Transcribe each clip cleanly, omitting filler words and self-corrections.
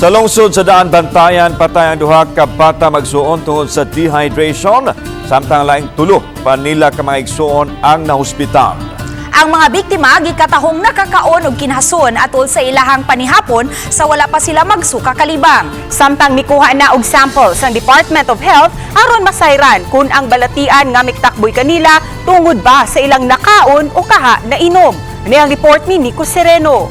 Sa lungsod sa Daanbantayan, patay ang duha ka bata magsuon tungod sa dehydration, samtang laing tulo pa nila ka mga igsuon ang nahospital. Ang mga biktima gikatahong nakakaon og kinhason atol sa ilahang panihapon sa wala pa sila magsuka kalibang. Samtang mikuha na og sample sa Department of Health aron masayran kung ang balatian nga miktakboy kanila tungod ba sa ilang nakaon o kaha na inom. Ani ang report ni Nico Sereno.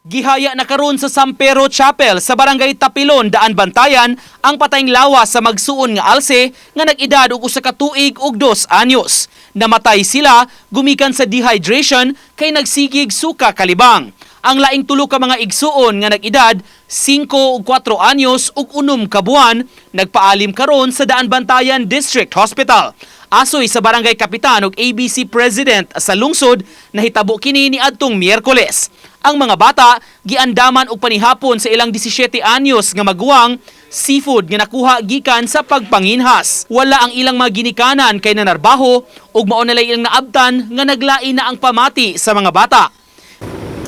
Gihaya na karon sa San Pedro Chapel sa Barangay Tapilon, Daanbantayan ang patayng lawas sa magsuon nga alse nga nag-edad og usa ka tuig ug 2 anyos. Namatay sila gumikan sa dehydration kay nagsigig suka kalibang. Ang laing tulo ka mga igsuon nga nag-edad 5 ug 4 anyos ug 6 ka buwan nagpaalim karon sa Daanbantayan District Hospital. Asoy sa barangay kapitan ug ABC President sa lungsod, nahitabo kini ni adtong Miyerkules. Ang mga bata giandaman og panihapon sa ilang 17 anyos nga maguwang, seafood nga nakuha gikan sa pagpanginhas. Wala ang ilang mga ginikanan kay nanarbaho ug mao na ilang naabtan nga naglain na ang pamati sa mga bata.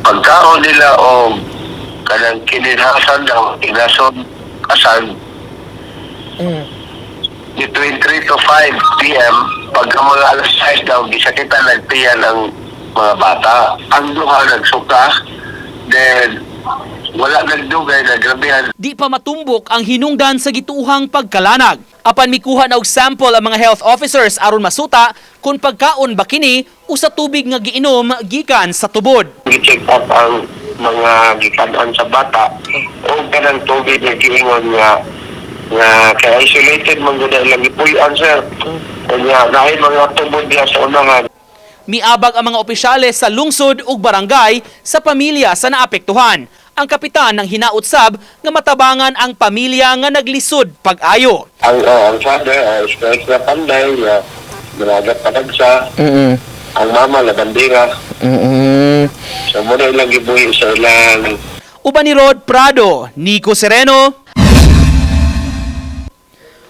Pagkaon nila o kanang kininhasan daw, kinason kasan, between 3 to 5 p.m., pagka mga alas 6 daw, gisakitan nagtiyan ang mga bata. Ang duha nagsuka, then wala nagdugay, nagrabihan. Di pa matumbok ang hinungdan sa gituuhang pagkalanag. Apan mikuha na og sample ang mga health officers aron masuta kung pagkaon ba kini o sa tubig nga giinom gikan sa tubod. Gi-check up ang mga gikanon sa bata o kanang tubig nga giingon nga nga kay isolated man gud ilang gipuy-an, sir. Kanya naay mga tubod diha sa unahan. Miabag ang mga opisyales sa lungsod ug barangay sa pamilya sa naapektuhan. Ang kapitan ng hinaut sab nga matabangan ang pamilya nga naglisod pag-ayo. Ang father is na panday nga managat patagsa. Ang mama labandera. So muna ilang gibuhi sa ilang Uban ni Rod Prado, Nico Sereno,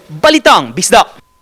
Balitang Bisdak.